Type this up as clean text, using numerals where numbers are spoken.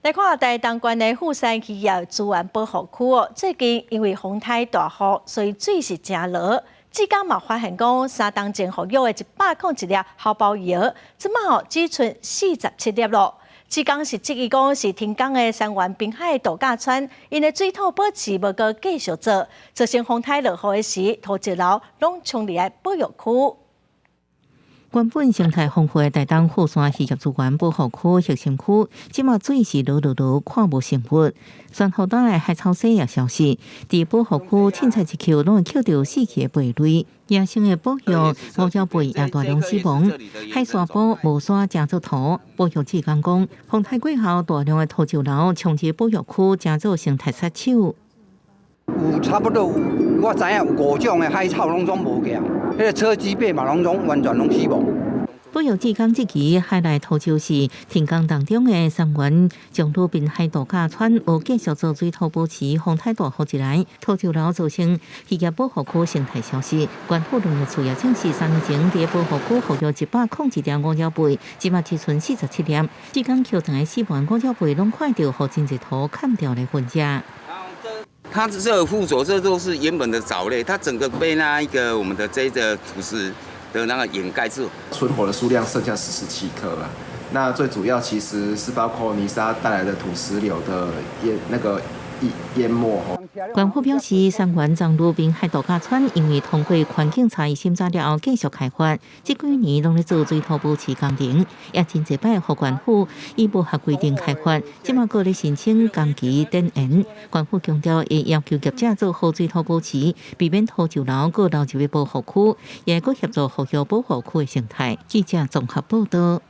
來看台東縣的富山漁業資源保護區哦，最近因為風颱大雨，所以水是誠濁。志工嘛發現講，3冬前復育的101粒鱟鮑魚，這馬哦只賰47粒囉。志工是質疑講是停工的杉原濱海度假村，𪜶的水土保持無閣繼續做，造成風颱落雨的時，土石流攏沖入來保育區。原本生態豐富的台東富山漁業資源保護區核心區，這馬水是濁濁濁，看無生物。珊瑚島的海草沙也消失，佇保護區凊彩一抾，攏會抾著死去的貝類。野生的保育五角貝也大量死亡，海沙埔無沙成做土。保育志工講，風颱過後，大量的土石流衝入保育區，成做生態殺手。有差不多有，我知影有五種的海草攏總無去，彼個草籽貝嘛攏總完全攏死亡。保育志工質疑海內土石是停工當中的杉原長野濱海度假村無繼續做水土保持，風颱大雨一來，土石流造成漁業保護區生態消失。縣府農業處也證實，3年前佇保護區復育101粒五角貝，這馬只賰47粒。志工抾轉的死亡五角貝攏看著予真濟土崁掉來分食。它這個附着，這都是原本的藻類，它整個被那一個我們的這個土石的那個掩蓋住。存活的數量剩下47顆了。那最主要其實是包括泥沙帶來的土石流的淹那個淹沒。縣府表示，杉原長野濱海度假村因為通過環境差異審查了後，繼續開發，這幾年攏咧做水土保持工程，也真濟擺予縣府以無合規定開發，這馬閣咧申請工期展延。縣府強調，會要求業者做好水土保持，避免土石流閣流入去保護區，也閣協助復育保護區的生態。記者綜合報道。